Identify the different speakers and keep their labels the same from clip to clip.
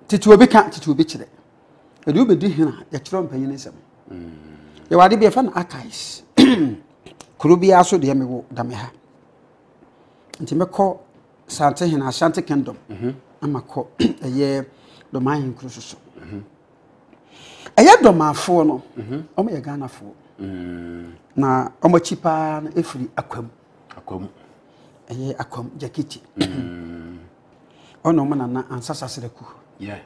Speaker 1: Tete obi ka, tete obi kyerɛ. Ɛde wobɛdi hene a, yɛkyerɛ mpanyin nsɛm. Yɛwɔ ade bi yɛfrɛ no archives. Kuro biara so deɛ mewɔ da me ha. Nti mɛkɔ Sante hene, Ashanti Kingdom, mhm. na makɔ ɛyɛ Dɔmaa ahenkuro so so. Mhm. Ɛyɛ Dɔmaafoɔ no, mhm. wɔn yɛ Ghanafoɔ. Mm. Na wɔn akyi paa no ɛfiri Akwam.
Speaker 2: Akwam.
Speaker 1: Ɛyɛ Akwam Gyakiti. Mm. Ɔna wɔn nana Ansa Sasraku.
Speaker 2: Yeah.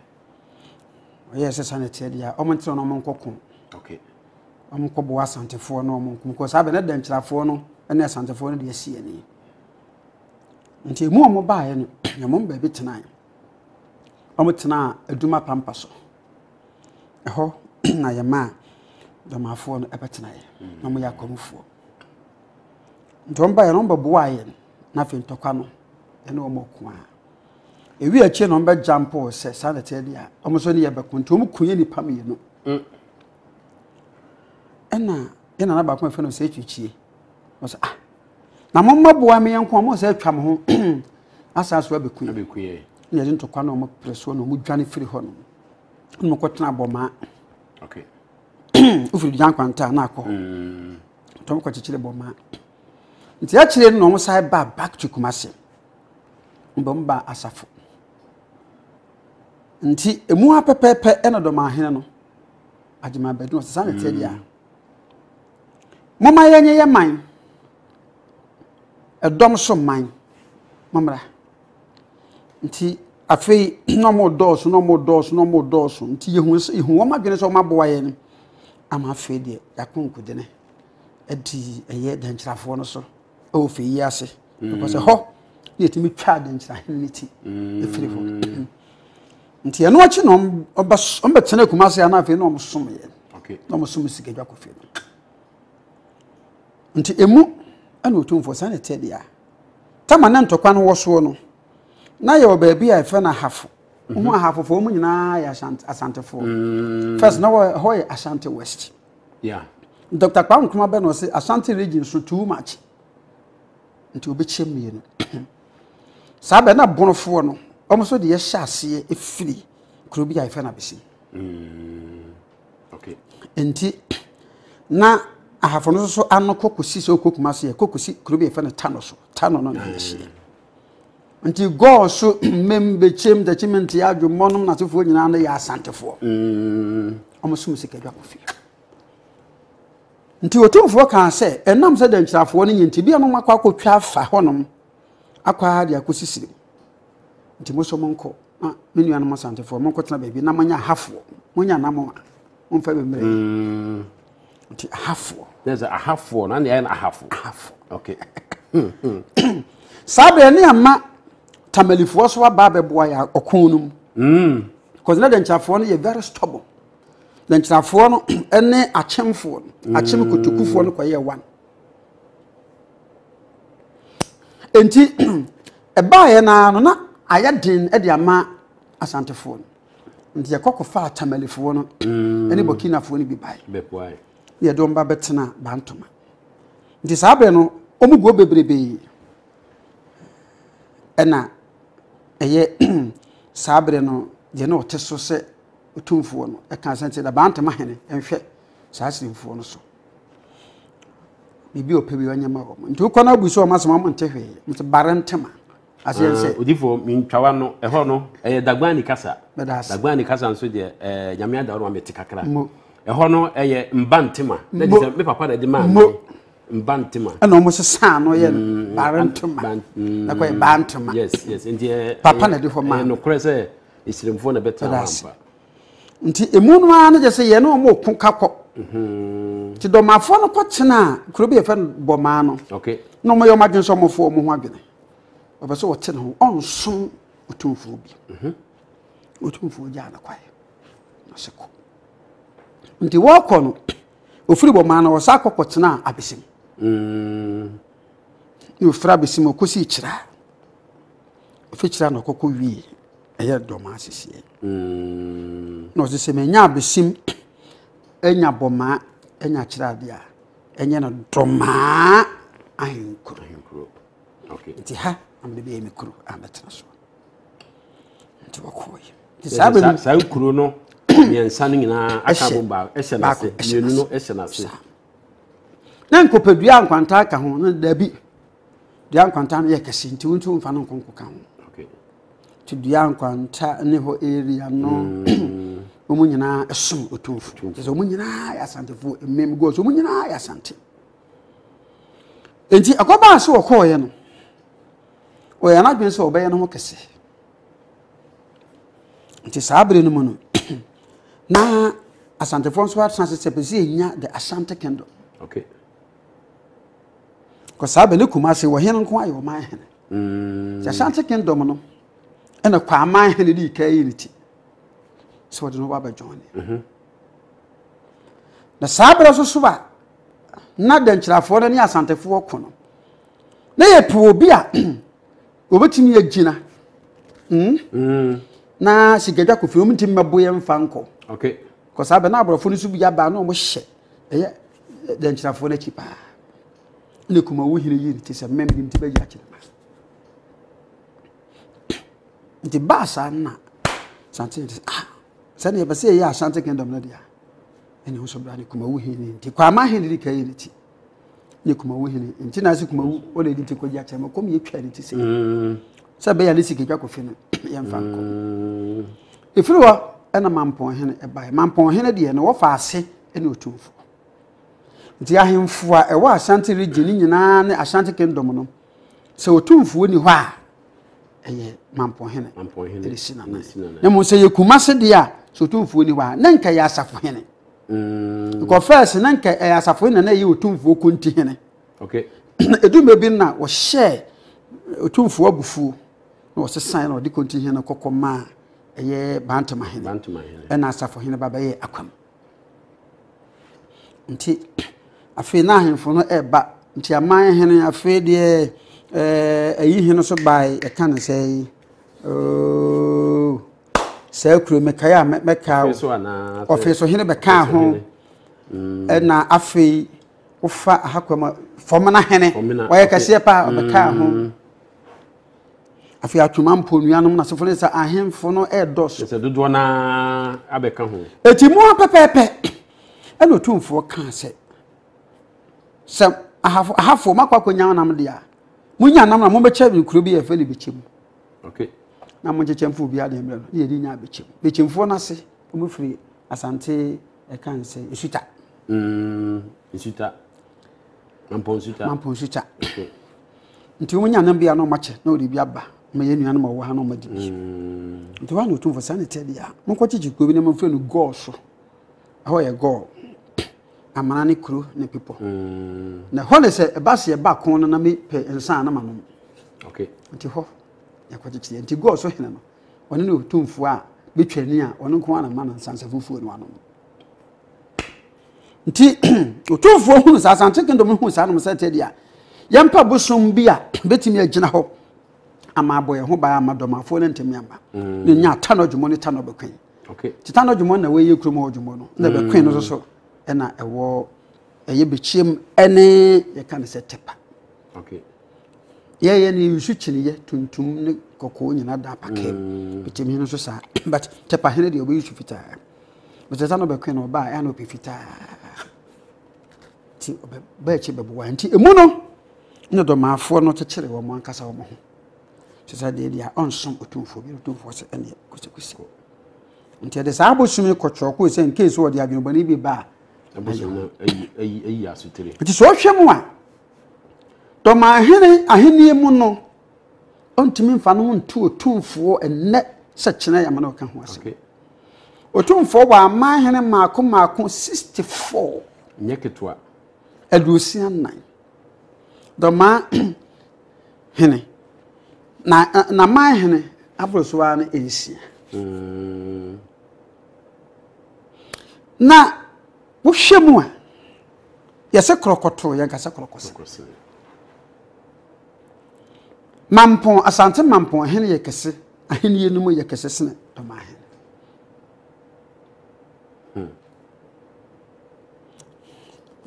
Speaker 1: Ɔyɛɛ sɛ saa na ɛteɛ deɛ a, wɔn ntena na wɔn nkɔ ko.
Speaker 2: Okay.
Speaker 1: Wɔn nkɔ boa Asantefoɔ na wɔn nko. Saa bɛ na Dankyirafoɔ no ne Asantefoɔ no deɛ asi ani. Nti emu a wɔn baeɛ no, wɔn baabi tenae. Wɔn tenaa Adum Apampa so. Ɛhɔ na yɛmaa Dɔmafoɔ no ɛbɛtenaeɛ. Na wɔn yɛ akwamufoɔ. Nti wɔn baeɛ no, wɔn bɛboaa yɛn. Na afei ntɔkwa no, yɛne wɔn ko a. Ewi akyire na wɔn bɛ jump sɛ saa na ɛteɛ deɛ a, wɔn nso ne yɛ bɛko. Nti wɔn ku yɛ nipa mmienu. Mm. Ɛna yɛn nana baako a yɛfrɛ no sɛ Etwikyie. Ɔsɛ ah, na mo mma boa me yɛn ko a mo sɛ atwa mo ho asan so abɛku yɛn. Na yɛde ntɔkwa na wɔn pere soɔ na wɔn dwane firi hɔ nom. Na wɔn kɔtena abɔmaa.
Speaker 2: Okay.
Speaker 1: Wofiri dwan kwanta na akɔ hɔ. Mm. Nti wɔn kɔkyekyere bɔmaa. Nti akyire no na wɔn san ba back to Kumasi. Mbom ba asafo. Nti emu ha pɛpɛɛpɛ ɛna dɔmahene no Agyeman Badu ɔsɛ saa na ɛteɛ deɛ a. Momma yɛnyɛ yɛ man, ɛdɔm so man, mommra. Nti afei na wɔn dɔɔso na wɔn dɔɔso na wɔn dɔɔso nti yehu yehu wɔn adwene sɛ wɔn aboa yɛn ama afei deɛ yɛako nkodene adi ɛyɛ dɛnkyerɛfoɔ no so ɛwɔ fɛ yi ase because ɛhɔ na yɛtumi twa dɛnkyerɛhene no ti ɛfiri hɔ. Nti ɛno akyi na ɔbɛtena Kumasi a na afei na ɔsom yɛ na ɔsom Sikadwa Kofi no. Nti emu ɛna Otumfoɔ saa na ɛteɛ deɛ a tama ne ntɔkwa no wɔ soɔ no na yɛwɔ baabi a yɛfrɛ no Ahafo. Wohu mhm. Ahafofoɔ mu nyinaa yɛ Asantefoɔ. Mm. First na hɔ yɛ Ashanti West.
Speaker 2: Yeah.
Speaker 1: Dr. Kwame Nkrumah bɛ na ɔse Ashanti region so too much. Nti obekyɛ mmienu. Saa bɛ na bonofoɔ no, wɔn nso deɛ hyɛ aseɛ firi kuro bi a yɛfrɛ no Abesi.
Speaker 2: Mm, okay.
Speaker 1: Nti na ahafo no nso so ano kɔ kɔsi sɛ ɔkɔ Kumasi yɛ kɔ kɔsi kuro bi a yɛfrɛ no Tano so. Tano no na yɛhyeɛ. Mm. Nti gɔɔ so mmem bɛkyɛm dakyim nte adwo mmɔnom n'asefoɔ nyinaa no yɛ asantefoɔ.
Speaker 2: Mm.
Speaker 1: Wɔn som sikadwa kɔ fie. Nti Otumfoɔ kaa sɛ, Ɛnam sɛ dɛnkyerɛafoɔ no nyɛ nti, ebia na wɔakɔ akɔtwa afa hɔnom akɔ ara de akɔsi Sirim. Nti mo nso monkɔ, na me nuanom Asantefoɔ, monkɔtena baabi na monyɛ ahafoɔ, monyɛ anammɔn a momfa bi mmerɛ.
Speaker 2: Mm.
Speaker 1: Nti ahafoɔ.
Speaker 2: Na sɛ ahafoɔ, na nea ɛyɛ no ahafo.
Speaker 1: Ahafo.
Speaker 2: Okay.
Speaker 1: Saa berɛ ne ama Tamalifoɔ so aba abɛboa yɛ ɔko no mu.
Speaker 2: Mm.
Speaker 1: Because na dɛnkyerɛafoɔ no yɛ very stubborn. Nkyerɛfoɔ no ne akyemfoɔ no, akyem mm. kotokufoɔ no kɔyɛɛ one. Enti ɛbaeɛ no ara no na ayɛ den de ama asantefoɔ no. Nti yɛkɔ kɔfaa tamalifoɔ no mm. ne burkinafoɔ no bi bae. Na yɛde wɔn ba bɛtena bantoma. Nti saa berɛ no wɔn guo bebrebee ɛna ɛyɛ saa berɛ no deɛ na ɔte so sɛ Otumfoɔ no kaa sɛ, Nti Dabantema hene nhwɛ saa Sirimfoɔ no so. Biribi a ɔpɛ bi ɔnyɛ ma wɔn. Nti wokɔ no abu sɛ wɔn asɛm wɔn nte hwee. Nti Barentema. Aseɛ nsɛ.
Speaker 2: Ah, Odifoɔ mentwawa no ɛhɔ no ɛyɛ Dagbani kasa.
Speaker 1: Meda ase.
Speaker 2: Dagbani kasa nso deɛ ɛɛ Nyame ada ma mete kakra.
Speaker 1: Mo.
Speaker 2: Ɛhɔ no ɛyɛ Mbantema. Na
Speaker 1: Mo.
Speaker 2: sɛ me papa na ɛde maa
Speaker 1: Mo.
Speaker 2: me. Mbantema.
Speaker 1: Ɛna wɔn sesa ano yɛ no Barentema.
Speaker 2: Ban- mm,
Speaker 1: Ɛkɔ yɛ Bantema.
Speaker 2: Yes yes nti ɛyɛ.
Speaker 1: Papa na ɛde hɔ maa
Speaker 2: Ɛyɛ
Speaker 1: me.
Speaker 2: nokorɛ sɛ Esirimfoɔ na ɛbɛtena hɔ ampa.
Speaker 1: Nti emu no ara no kyerɛ sɛ yɛne wɔn reko ka kɔ.
Speaker 2: Mhm.
Speaker 1: Nti dɔmafoɔ no kɔtenaa kuro bi a yɛfrɛ no Bɔmaa no.
Speaker 2: Okay.
Speaker 1: Na wɔyɛ wɔn adwene sɛ wɔfo wɔn ho adwene. Ɔpɛ sɛ ɔte ne ho, ɔnsom otumfoɔ bi.
Speaker 2: Mhm.
Speaker 1: Otumfoɔ gyaa no kwae. Na sɛ kɔ. Nti wɔkɔ no, ofiri Bɔmaa no ɔsan kɔ kɔtenaa Abesim.
Speaker 2: Mm.
Speaker 1: Na ofiri Abesim ɔkɔsii Kyira. Ofiri Kyira na ɔkɔkɔ wie. Ɛyɛ dɔm asisiɛ.
Speaker 2: Mm.
Speaker 1: Na ɔsɛ sɛ manya abesim anya bɔmaa anya kyerɛ adeɛ a ɛnyɛ no dɔmaa ahenkuro.
Speaker 2: Ahenkuro. Okay.
Speaker 1: Nti ha na mede bɛyɛ me kuro a mɛtena so. Nti wɔkɔɔyɛ. Nti saa bɛ no
Speaker 2: saa nkuro no mmiɛnsa no nyinaa aka bom baako ɛhyɛ n'ase mmienu no ɛhyɛ n'ase.
Speaker 1: Na nkɔpɛ nkwanta ka ho no dabi dua nkwanta no yɛ kɛse nti wontumi mfa no nkonko ka ho. Nti dua nkwanta ne hɔ area no wɔn nyinaa ɛsom otumfo. Kyerɛ sɛ wɔn nyinaa yɛ asantefoɔ mmem gɔs wɔn nyinaa yɛ asante. Nti ɛkɔbaa so wɔkɔɔeɛ no ɔyɛ n'adwene sɛ ɔbɛyɛ ne ho kɛse. Nti saa bere no mu no, na Asantefoɔ nso atena ase sɛ pɛ sɛ yɛnya the Ashanti Kingdom.
Speaker 2: Okay.
Speaker 1: Kɔ saa bɛ ne Kumasi wɔ hene nko ayɛ ɔman hene. Sɛ Ashanti Kingdom no ɛna Kwaman hene de ka yi ne ti sɛ wɔde no ba bɛdwɔn ne. Na saa berɛ so so a na dɛnkyerɛfoɔ no ne Asantefoɔ ko no na yɛpɛ obi a Wɔbɛtumi agyina mm? Na sikadwa kofi wɔn ntumi mmɛbo yɛn mfa nkɔ.
Speaker 2: Okay.
Speaker 1: Kɔ saa bɛ na aborɔfo no so bi aba na wɔn hyɛ ɛyɛ dɛnkyerɛfoɔ no akyi paa. Ne kumawu hene yi ti sɛ mmɛm bi nti bɛyi akyerɛ ma. Nti baa saa na sante nti ah sɛdeɛ yɛpɛ sɛ yɛyɛ Ashanti Kingdom no deɛ ɛne ho so bra ne kumawu hene nti kwama hene di ka yi ne ti. ne kumawu hene nti na ase kumawu ɔna ɛdi nti kɔgye akyɛ ma kɔm yɛtwa ne ti sɛ sɛ bɛyɛ ne sikadwa kɔfi no yɛmfa nkɔ ɛfiri hɔ ɛna mampɔn hene ɛbaeɛ mampɔn hene deɛ no wɔfa ase ɛne ɔtumfoɔ nti ahemfo a ɛwɔ Ashanti region ne nyinaa ne Ashanti kingdom no sɛ ɔtumfoɔ ni hɔ a ɛyɛ mampɔn hene ɛde si nana na mmom sɛ yɛ Kumase deɛ a sɛ ɔtumfoɔ ni hɔ a na nka yɛ asafo hene Because first na nka ɛyɛ asafo na na ɛyɛ otumfoɔ konti hene.
Speaker 2: Okay.
Speaker 1: Edu mmerɛ bi na wɔhyɛɛ otumfoɔ abufuo na wɔsesan na wɔde konti hene kɔkɔ maa ɛyɛ Bantama hene.
Speaker 2: Bantama hene.
Speaker 1: Ɛna asafo hene ba bɛyɛ akwam. Nti afei na ahemfo no ɛreba nti aman hene afei deɛ ɛɛ ayi hene so bae ɛka ne sɛ yi. Ooo. Saa kuro mekae a mɛkaa o. Ɔfeso hene bɛkaa ho. Mm. Ɛna afei wofa ahakwam fɔmena hene. Ɔyɛ kɛseɛ paa ɔbɛkaa ho. Mm. Afei atwoma mpo nuanom na sefo ne sɛ ahemfo no ɛredɔso.
Speaker 2: Sɛ dodoɔ naa abɛka ho.
Speaker 1: Eti mu pɛpɛɛpɛ ɛna otumfoɔ kaa sɛ sɛ ahafo ahafoɔ makɔ akɔnya nam deɛ a monya nam na mobɛkyɛ kuro bi yɛfɛ no bɛkyɛ mu.
Speaker 2: Okay.
Speaker 1: Na mo nkyekyɛ mfa obiara deɛ mmerɛ no, ne yɛde nyaa Bɛkyɛm. Bɛkyɛmfoɔ no ase, wɔn firi Asante ɛka ne sɛ Nsuta.
Speaker 2: Nsuta. Mampɔn Nsuta.
Speaker 1: Mampɔn Nsuta. Okay. Nti wɔn nya nam bi a na wɔn akyɛ na wɔde bi aba ma yɛn nuanom a wɔwɔ ha na wɔn adi bi. Nti wɔn a na otumfo saa na ɛteɛ deɛ a, monkɔ kyekye kuro bi na momfrɛ no Gɔɔ so. Ɛhɔ yɛ Gɔɔ. Amana ne kuro ne bepɔ. Na ɛhɔ ne sɛ ɛba sɛ yɛba ko no na mepɛ nsa a na manom.
Speaker 2: Okay.
Speaker 1: Nti hɔ yɛkɔkyekyere nti gɔɔ so hene no ɔno ne otumfoɔ a bɛtwa ni a ɔno nko ara na ma no nsa nsa fufuo no anom. Nti otumfoɔ hunu saa Asante Kingdom hunu saa nom sɛ ɛteɛ deɛ a yɛmpa bosom bi a bɛtumi agyina hɔ ama abɔ yɛn ho ban ama dɔmafoɔ no ntumi amba. Mm. Ne nya tanɔ dwumɔ ne tanɔ bɛkwen.
Speaker 2: Okay.
Speaker 1: Nti tanɔ dwumɔ na wɔyɛ kurom hɔ dwumɔ no na bɛkwen no nso so ɛna ɛwɔ ɛyɛ bɛkyiem ɛne yɛka no sɛ tepa.
Speaker 2: Okay.
Speaker 1: Yɛyɛ no nsu kyiniiɛ tuntum ne kɔkɔɔ nyinaa da apakɛɛ mu. Bɛkyɛm hene nso saa. But Tɛpa hene deɛ ɔbɛyi su fitaa. But sɛ na ɔbɛkɔn na ɔbaa ɛna ɔpɛ fitaa. Nti ɔbɛba akyi bɛboa. Nti emu no na dɔmaafoɔ no kyekyere wɔn ankasa wɔn ho. Sɛ sɛ deɛ deɛ ɔnsom otumfoɔ bi otumfoɔ sɛ ɛneɛ kosɛkosɛ. Nti ɛde saa abosom yi kɔkyerɛkoo sɛ nkei so ɔde adwenebɔne bi ba
Speaker 2: a. Abosom no ayi ayi asotire.
Speaker 1: Nti sɛ ɔhwɛ mu a Dɔmahene ahenni mu no, ɔntumi mfa ne ho nto otumfoɔ ɛnnɛ sɛ kyena yɛ amana ɔka ho asɛm. Otumfoɔ wɔ aman hene mmaako mmaako 64.
Speaker 2: Nyɛ ketewa.
Speaker 1: 64. Dɔmaa hene na n'aman hene aboro so ara no nsia. Na wohwɛ mu a Yɛsɛ korɔkɔtoo, yɛnka sɛ korɔkɔse. Mampɔn, Asante Mampɔn hene yɛ kɛse, ahennie no mu yɛ kɛse sene Dɔmahene.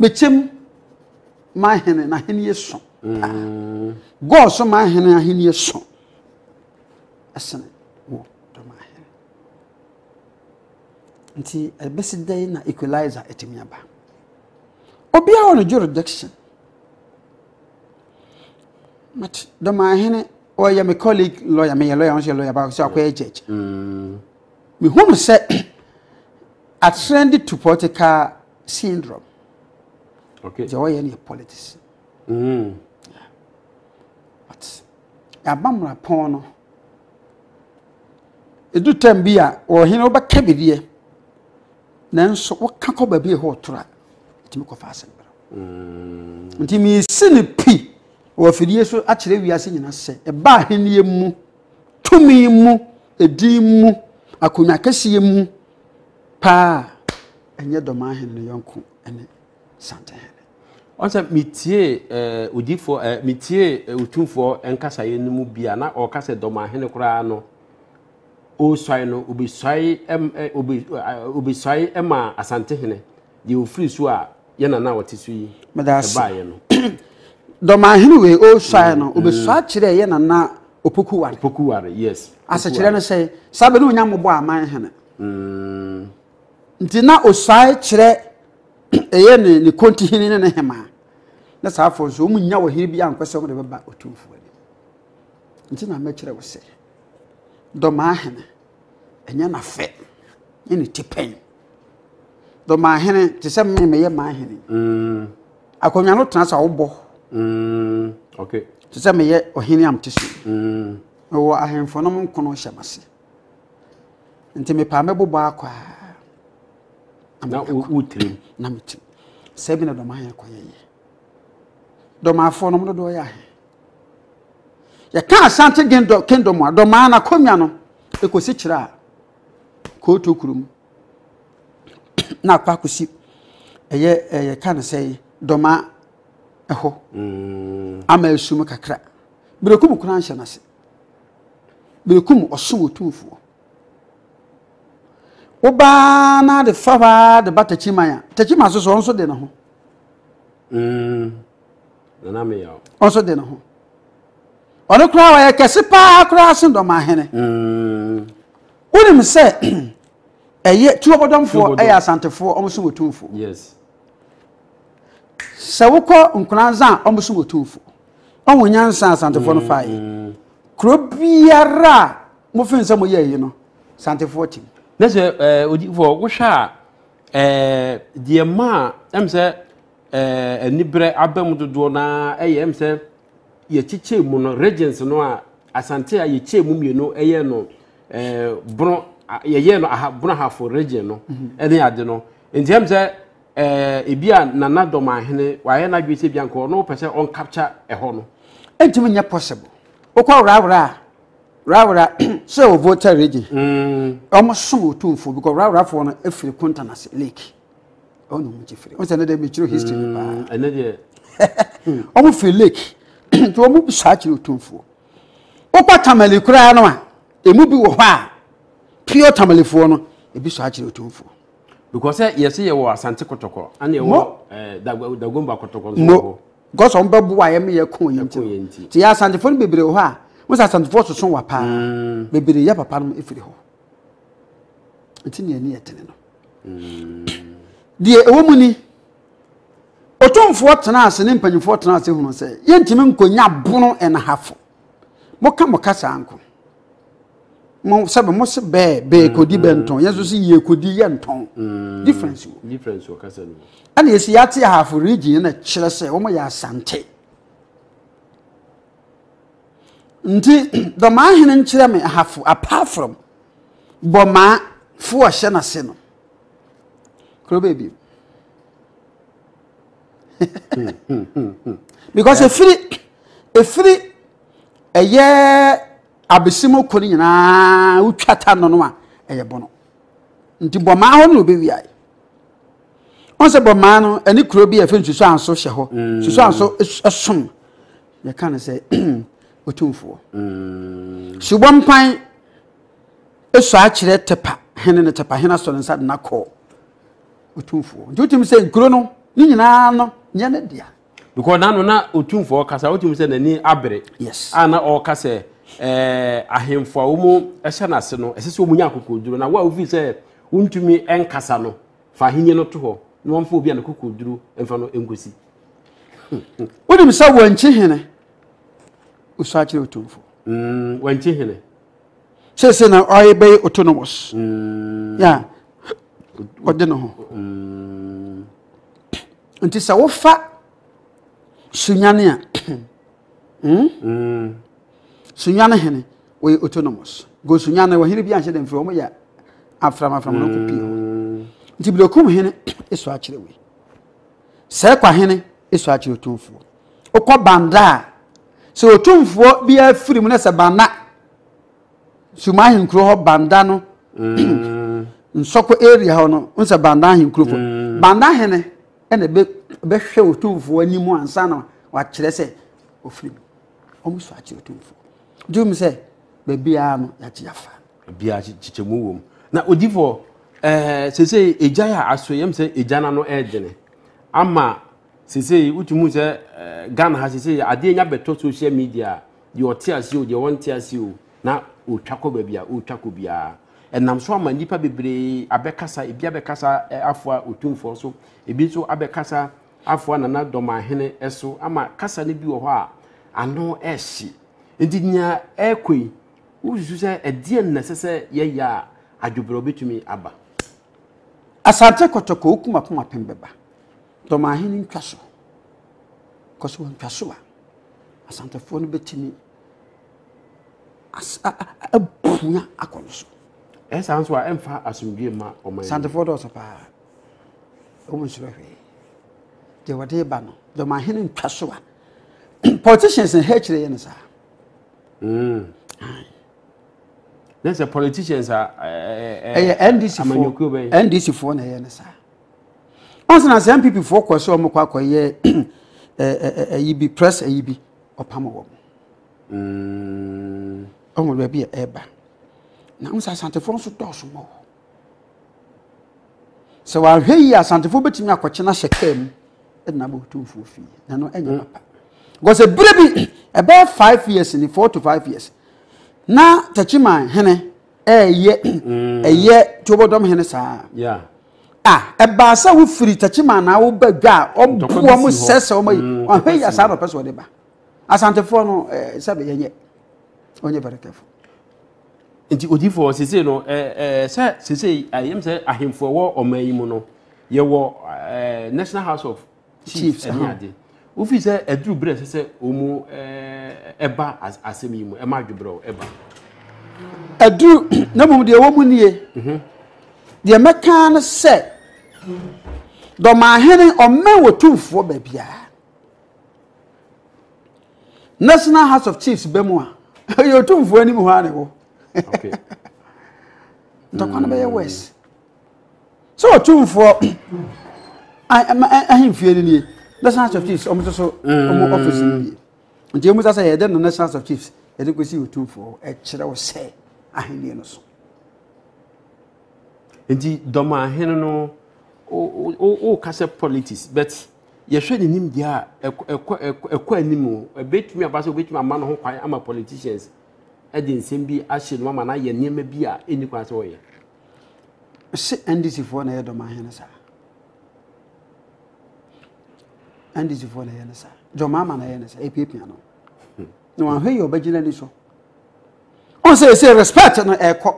Speaker 1: Mekyem mahene n'ahennie so paa. Gɔɔ so mahene ahennie so ɛsene wɔ Dɔmahene. Nti ɛbɛsi dɛn na equalizer atumi aba? Obiara wɔ ne jurisdiction. But Dɔmahene ɔyɛ me colleague lawyer, meyɛ lawyer, ɔno nso yɛ lawyer, baako sɛ akɔyɛ judge. Mehu no sɛ atrend to political syndrome.
Speaker 2: Okay.
Speaker 1: Deɛ ɔyɛ no yɛ politics. Yeah. But yɛaba mmarapɔn no, ɛdu tam bi a ɔhene wobɛka biribiɛ nanso woka kɔ baabi a ɛhɔ ɔtoro a ɛtumi kɔfa asɛm brɛ nti mesi no pi wɔ afidie so akyerɛ wiase nyina sɛ ɛba ahenniɛ mu tumi mu ɛdin mu akonnwa kɛseɛ mu paa ɛnyɛ dɔm ahene no yɔnko ne santehene.
Speaker 2: Ɔsɛ metie eh, odifoɔ eh, metie eh, otumfoɔ nkasaeɛ no mu bi a na ɔka sɛ dɔmahene koraa no ɔresuae no obesuae ɛm ɛ obe obesuae ɛma asantehene deɛ ofiri so a yɛ nana a ɔte so yi ɛbaeɛ no.
Speaker 1: Dɔmahene wei ɔresuae no obesuae kyerɛ yɛ nana Opokuware.
Speaker 2: Opokuware yes.
Speaker 1: Asekyerɛ no sɛ saa bɛ ne onya mmobɔ aman hene. Nti na osuae kyerɛ ɛyɛ ne ne kontihene ne ne hemaa na saa afɔ nso wɔn nya ɔhene bi ankɔ sɛ wɔn de bɛba otumfoɔ anim. Nti na mɛkyerɛ wo sɛ dɔmaahene ɛnyɛ n'afɛ ne ne tipɛn. Dɔmaahene te sɛ me meyɛ maahene. Akonnwa no tena sɛ wobɔ.
Speaker 2: Okay.
Speaker 1: Te sɛ meyɛ ɔhene a mete so. Mewɔ ahemfo nom nkono hyɛ m'ase. Nti mepaa mɛbobɔ akɔ a.
Speaker 2: Na wotirim.
Speaker 1: Na metirim. Sɛ bi na dɔmaahene kɔyɛyɛ. Dɔmaafoɔ nom dodoɔ yɛ ahe. Yɛka Asante Kingdom a, Dɔmaa n'akonnwa no ɛkɔsi kyerɛ a Kooto kurom na akɔ akɔsi ɛyɛ yɛka no sɛ Dɔmaa ɛhɔ ama esum kakra. Berekum koraa nhyɛ n'ase. Berekum ɔsom otumfoɔ. Wobaa na de fa hɔ ara de ba Takyiman a, Takyiman nso so ɔno nso de ne ho.
Speaker 2: Nana Meyaw.
Speaker 1: Ɔnso de ne ho. Ɔno koraa ɔyɛ kɛse paa koraa sen Dɔmahene. Wonim sɛ ɛyɛ Tuobɔdɔmfoɔ ɛyɛ Asantefoɔ ɔmo som Otumfoɔ.
Speaker 2: Yes.
Speaker 1: Sɛ wokɔ Nkoranza a ɔmo som Otumfoɔ. Ɔmo nyansa Asantefoɔ no faeɛ. Kuro biara a mofin sɛ moyɛ yi no Asantefoɔ tim.
Speaker 2: Ne sɛ ɛɛ odifoɔ wohwɛ a ɛɛ deɛ maa ɛm sɛ ɛɛ anibrɛ aba mu dodoɔ no ara yɛ ɛm sɛ yɛkyekyɛ mu no regions no a Asante a yɛkyɛ mu mmienu ɛyɛ no ɛɛ bono yɛyɛ no aha bono ahafo region no mhm. ɛne ade no nti ɛm sɛ ɛɛ ebi a Nana Dɔmahene wayɛ n'adwene sɛ ebi anka ɔno pɛ sɛ ɔnkapkya ɛhɔ no.
Speaker 1: Ɛntumi nyɛ possible wokɔ worawora a worawora sɛ wɔ Volta region wɔn mm. som otumfoɔ because woraworafoɔ no efiri Kontanase lake. Ɔno mu gye firi. Ɔsɛ ne deɛ mekyerɛ history no paa.
Speaker 2: Ɛnɛ deɛ.
Speaker 1: Wɔn firi lake nti wɔn saa kyerɛ otumfoɔ. Wokɔ Tamale koraa no a emu bi wɔ hɔ a pure Tamalefoɔ no ebi saa kyerɛ otumfoɔ.
Speaker 2: Because sɛ yɛsɛ yɛwɔ Asante Kɔtɔkɔ ɛna yɛwɔ ɛɛ Dagomba Kɔtɔkɔ nso wɔ hɔ.
Speaker 1: Because wɔn bɛboa yɛn yɛ ko yɛn ti. Ti yɛ Asantefoɔ no bebree wɔ hɔ a wɔn sɛ Asantefoɔ soso wa paa bebree yɛ papa no efiri hɔ. Nti nea ani yɛ tene no. Deɛ ɛwɔ mu ni, Otumfoɔ tenaa ase ne mpanyinfoɔ tenaa ase hunu sɛ yɛntumi nkɔnya bono ɛnahafo. Moka mo kasa nko. Mo sɛbe mo se bɛɛ bɛɛ kɔdi bɛɛ ntɔn yɛn nso se yie kɔdi yɛ ntɔn. Mm. Difference wɔ.
Speaker 2: Difference wɔ kasa no mu.
Speaker 1: Ɛna yɛsi yɛate ahafo region na kyerɛ sɛ wɔn yɛ asante. Nti dɔmaahene nkyerɛ me ahafo apart from Bɔmaa fo a ɔhyɛ n'ase no. Kuro baabi. Because efiri efiri ɛyɛ abesimu kɔ no nyinaa wotwa ta no no a ɛyɛ bɔno. Nti bɔmaa hɔ no na obewia yi. Wɔn sɛ bɔmaa no ɛne kuro bi a ɛfɛ nsusuanso hyɛ hɔ. Mm. Nsusuanso ɛsom yɛka no sɛ otumfoɔ. Mm. Subɔ mpan Esau akyerɛ Tepa hene no, Tepa hene asɔ ne nsa de no akɔ Otumfoɔ. Nti wotumi sɛ nkuro no ne nyinaa no nyɛ ne dea.
Speaker 2: Because n'ano na Otumfoɔ kasa, wotumi sɛ n'ani abere.
Speaker 1: Yes.
Speaker 2: A na ɔreka sɛ ɛɛ ahemfo a wɔn hyɛ n'ase no, ɛsɛ sɛ wɔn nya akokoduro. Na wo a wofi sɛ wontumi nkasa no, fa ahenni no to hɔ na wɔmfa obi a ne kokoduru mfa no nkosi.
Speaker 1: Wonim sɛ wɔnkyi hene osu akyerɛ otumfo.
Speaker 2: Wɔnkyi hene.
Speaker 1: Seesei na ɔyɛ bɛyɛ autonomous. Ya ɔde ne ho. Nti sɛ wofa Sunyani a Sunyani hene wɔyɛ autonomous. Go Sunyani wɔ hene bi anhyɛ dɛ mfiri wɔn yɛ afram afram no kɔ pii hɔ. Nti Berekum hene esu akyerɛ wei. Sɛkwa hene esu akyerɛ otumfoɔ. Wokɔ Banda a sɛ otumfoɔ biara firi mu na sɛ Banda Suma ahenkuro hɔ Banda no Nsɔkɔ area hɔ no n sɛ Banda ahenkuro fo. Banda hene ɛna ɛbɛ bɛhwɛ otumfoɔ anim ansa na wakyerɛ sɛ ofiri mu. Wɔn so akyerɛ otumfoɔ. Nti wɔn sɛ baabiara no yɛagye afa.
Speaker 2: Baabiara kyekyɛmu wɔ mu. Na odifoɔ ɛɛ sese egya a aso yam sɛ egya n'ano ɛɛdene ama sese wotumi sɛ ɛɛ Ghana ha sese adeɛ nya bɛtɔ social media deɛ ɔte ase o deɛ ɔnte ase o na ɔtwa kɔ baabi a ɔtwa kɔ biara ɛnam so ama nnipa bebree abɛkasa ebi abɛkasa afoa otumfoɔ so ebi nso abɛkasa afoa nana dɔmahene so ama kasa no bi wɔ hɔ a ano ɛhye nti nea ɛrekɔ yi wosusu sɛ ɛdeɛn na ɛsɛ sɛ yɛyɛ a adwobrɛ bɛtumi aba?
Speaker 1: Asante Kɔtɔkɔ wokum apem apem bɛba. Dɔmahene ntwa so. Kɔ so ntwa so a, Asantefoɔ no bɛtumi apua akɔ no so.
Speaker 2: Ɛsaa nso a ɛmfa asomdwoe mma ɔman.
Speaker 1: Asantefoɔ dɔɔso paa. Wɔn nsuro hwee. Deɛ wɔde ba no, dɔmahene ntwa so a, politicians na ɛha akyire yɛ no saa.
Speaker 2: Mm. Ne sɛ politicians a
Speaker 1: ɛyɛ NDC foɔ NDC foɔ na ɛyɛ no saa. Wɔn sɛ na sɛ NPP foɔ kɔ sɛ wɔn kɔ akɔyɛ ɛyi bi press ɛyi bi ɔpam wɔn.
Speaker 2: Mm.
Speaker 1: Wɔn baabi a ɛreba. Na wɔn sɛ asantefoɔ nso dɔɔso mɔ. Sɛ wɔahwɛ yie asantefoɔ bɛtumi akɔkye no ahyɛ kaa mu ɛde no aba otumfoɔ fie na ɛno ɛnyɛ papa because ebere bi ɛbɛyɛ 5 years ni 4 to 5 years na Tɛkyiman hene ɛɛyɛ ɛyɛ Tuobɔdɔm hene saa a ɛbaa sɛ wofiri Tɛkyiman na woba dwa a ɔbu wɔn sɛsɛ wɔn ayi wɔahwɛ yie saa na ɔpɛ sɛ ɔde ba asantefoɔ no sɛbi yɛnyɛ ɔnyɛ very careful.
Speaker 2: Nti odifoɔ sese no ɛɛ sɛ sese ayɛm sɛ ahemfo ɛwɔ ɔman yi mu no yɛwɔ National House of Chiefs ɛne ade wofi sɛ ɛduru berɛ ɛsɛ sɛ wɔn ɛba asɛm yi mu ɛma adwobrɛw ɛba.
Speaker 1: Ɛduru na mmom deɛ ɛwɔ mu nie deɛ mɛka no sɛ dɔmahene ɔmmɛn wɔ tumfoɔ baabiara. National House of Chiefs bɛ mu a ɛyɛ otumfoɔ anim hɔ a na ɛwɔ. Ntɔkwa no bɛyɛ worse. Sɛ otumfoɔ ahemfie no nie, National House of Chiefs wɔn nso so wɔn office no nie. Nti wɔn sɛ yɛde no National House of Chiefs yɛde kɔsi otumfoɔ ɛkyerɛ wo sɛ ahenni no so.
Speaker 2: Nti dɔm ahene no woka sɛ politics but yɛhwɛ ne nimdeɛ a ɛkɔ anim o ɛbɛtumi aba sɛ obɛtumi ama no ho kwan ama politicians ɛde nsɛm bi ahyɛ no ama no ayɛ nneɛma bi a ɛnni kwan sɛ ɔyɛ.
Speaker 1: Sɛ NDC foɔ na ɛyɛ dɔm ahene saa. NDC foɔ na ɛyɛ no saa. John Mahama na ɛyɛ no saa. Epiapia no. Na wɔahwɛ yɛ ɔbɛgyina ni so. Ɔn sɛ ɛsɛ respect no ɛkɔ.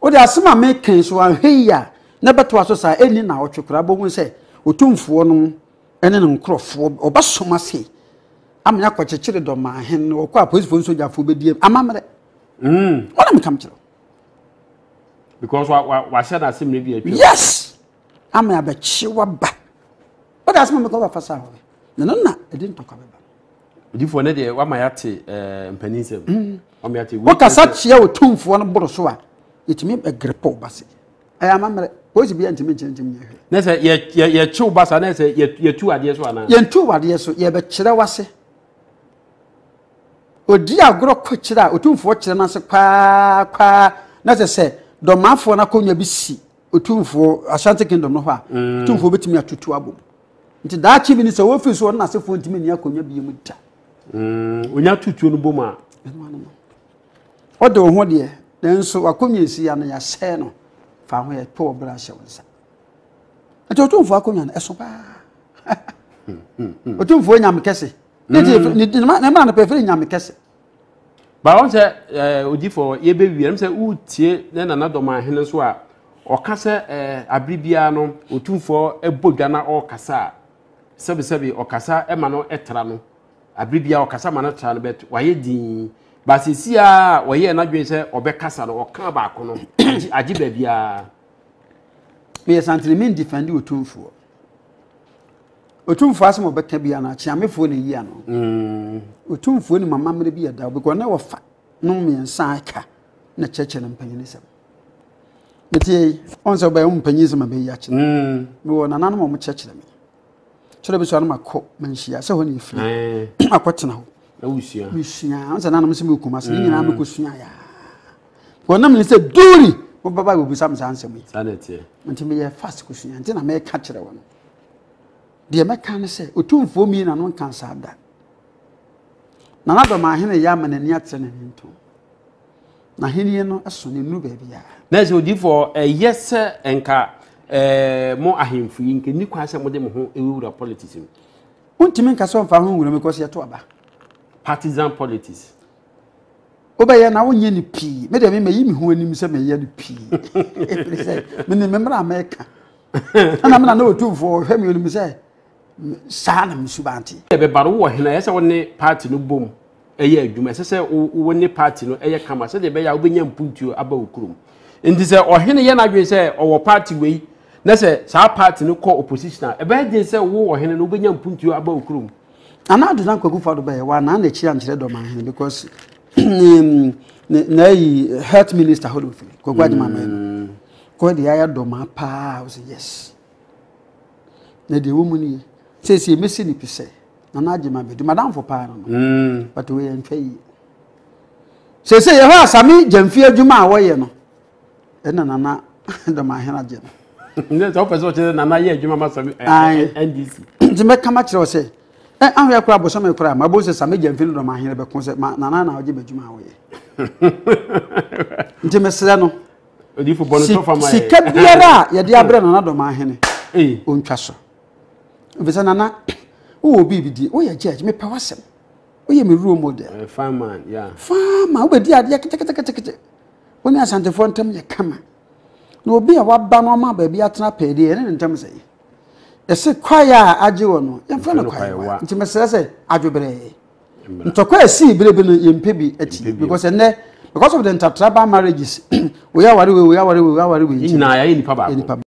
Speaker 1: Wode asɛm a meka yi so ahwɛ yi a na ɛbɛtoa so saa ɛnni na ɔtwe koraa bɛhu sɛ otumfoɔ no ne ne nkurɔfoɔ ɔbɛsom ase ama akɔkyekyere dɔmahen no ɔkɔ apolisifoɔ nsogyafoɔ bɛdi amammerɛ. Wɔn na meka kyerɛ.
Speaker 2: Because wa wa wahyɛ n'ase mmerɛ bi atwam.
Speaker 1: Yes! Ama abɛkye waba. Wode asɛm a meka wɔbɛfa saa hɔ. Na no na ɛde ntɔkwa bɛba.
Speaker 2: Odifoɔ ne deɛ wama yɛate mpanin nsɛm. Wama yɛate.
Speaker 1: Wokasa kyerɛ otumfoɔ no boro so a, yɛtumi bɛgrepe wo ba se. Ɛyɛ amammerɛ. Polisi bi ntumi nkyerɛ ntumi nyɛ hwee.
Speaker 2: Ne sɛ yɛ yɛ yɛkyew ba saa ne sɛ yɛ yɛtu adeɛ so anaa?
Speaker 1: Yɛntu adeɛ so, yɛbɛkyerɛ wase. Odi agorɔ kɔ kyerɛ a, otumfoɔ kyerɛ no ase kwaa kwaa na sɛ sɛ dɔmafoɔ no akonnwa bi si otumfoɔ Ashanti Kingdom no hɔ a, otumfoɔ bɛtumi atutu abom. Nti daakye bi ni sɛ wɔfiri so ɔno n'asefoɔ ntumi nni akonnwa bi mu da.
Speaker 2: Onya tutuo no bom a.
Speaker 1: Ɛno ano no. Ɔde wo ho deɛ. Nanso w'akonnwa esi ya no yɛasɛe no fa ho yɛpɛ wɔ berɛ ahyɛ wo nsa. Nti Otumfoɔ akonnwa no ɛso paa. Otumfoɔ nyame kɛse. Ne ti ne ne mmara no pɛ firi nyame kɛse.
Speaker 2: Ba wɔn sɛ ɛɛ odifo yɛbɛwie ɛm sɛ wotie ne nana dɔm ahene nso a ɔka sɛ ɛɛ abere biara no Otumfoɔ ɛbɔ dwa na ɔrekasa a sɛbisɛbi ɔkasa ɛma no ɛtra no. Abere biara ɔkasa ma no tra no but wayɛ dinn. Ba sɛsi a ɔyɛɛ n'adwene sɛ ɔbɛkasa no ɔkaa baako no agye agye baabiara.
Speaker 1: Meyɛ santene me ndifɛnde otumfoɔ. Otumfoɔ asɛm ɔbɛka bi ano akyeamefoɔ na eyi ano. Mm. Otumfoɔ nim amammerɛ bi ɛda because na wɔfa no mmiɛnsa aka na kyerɛkyerɛ no mpanyin sɛm. Metie yi, ɔn sɛ ɔbɛyɛ mpanyin sɛm abɛyi akyerɛ. Mm. Mewɔ nananom a wɔkyerɛkyerɛ me. Kyerɛ bi so ano makɔ manhyia sɛ hɔ na ɛfiri akɔtena hɔ. Mesua sɛ nanom sɛ mekɔ ase ne nyinaa mekɔsua yaa. Wɔnam ne sɛ duri wobɛba bɛbusa me saa nsɛm yi. Nti meyɛ fast kɔsua nti na meka kyerɛ wɔ no. Deɛ mɛka ne sɛ otumfoɔ mii n'ano nka saa da. Nana Dɔmahene yɛ ama n'ani atrɛ n'ani ntom. N'ahenni no so no nnuru baabiara.
Speaker 2: Na sɛ odiyifoɔ, ɛyɛ sɛ nka ɛɛ mo ahemfo yi nka nni kwan sɛ mode mo ho wurawura politics mu.
Speaker 1: Wontumi nka sɛ ɔmfa ho nwura mu because yɛto aba.
Speaker 2: Partisan politics.
Speaker 1: Wobɛyɛ na wonyɛ no pii. Me deɛ me mayi me ho anim sɛ meyɛ no pii. Ɛfiri sɛ menim me mmara a mɛka. Ɛna me na na otumfoɔ ɔhwɛ me onim sɛ saa na me suban te.
Speaker 2: Ɛbɛba no wowɔ hena ɛyɛ sɛ wo ne party no bom yɛ adwuma ɛsɛ sɛ wo ne party no yɛ kama sɛdeɛ ɛbɛyɛ a wobɛnya mpuntuo aba wo kurom nti sɛ ɔhene yɛ n'adwene sɛ ɔwɔ party wei na sɛ saa party no kɔ opposition a ɛbɛyɛ den sɛ wo ɔhene no wobɛnya mpuntuo aba wo kurom.
Speaker 1: Nana Addo Dankwa Akufo-Addo bɛyɛ wa na n'akyi ankyerɛ dɔm ahene because ne na ayi health minister hɔ na ofiri Kwaku Agyemang mɛn no kɔ deɛ ayɛ dɔm paa ɔsɛ yes. Na deɛ ɛwɔ mu nie, seesei mɛsi no pi sɛ Nana Agyemang Badu, madamfo paa no no, mm. but wei ɛntwa yie. Seesei yɛhɔ a Sami Gyamfi adwuma a wɔyɛ no, ɛna Nana Dɔmahene agye no.
Speaker 2: Sɛ wopɛ sɛ ɔkyerɛ Nana yɛ adwuma ma Sami NDC.
Speaker 1: Nti mɛka makyerɛ wo sɛ, ahwɛ koraa bosome koraa mabɔ sɛ Sami Gyamfi no Dɔmahene bɛko sɛ Nana na ɔgye m'adwuma a wɔyɛ. Nti mesrɛ no,
Speaker 2: Odifo bɔ no tɔfa ma yɛ.
Speaker 1: Sika biara a yɛde abrɛ Nana Dɔmahene, ɔntwa so. Efisɛ Nana, wowɔ biribi di, woyɛ judge, mepɛ w'asɛm. Woyɛ me role model.
Speaker 2: Fine man, yeah.
Speaker 1: Fine man, wobɛdi adeɛ ketekete. Wo ne Asantefoɔ ntam yɛ kama. Na obi a waba no ɔma baabi atena pɛɛ deɛ, yɛne ne ntam sɛ. Yɛse kwaeɛ a agye wɔ no, yɛmfrɛ no kwaewa. Nti mesrɛ sɛ adwobrɛɛ. Ntɔkwa a esii bere bi no yɛmpɛ bi akyi because ɛnɛ because of the intertribal marriages wei aware wei wei aware wei wei aware wei
Speaker 2: nti nyinaa yɛayɛ nipa baako.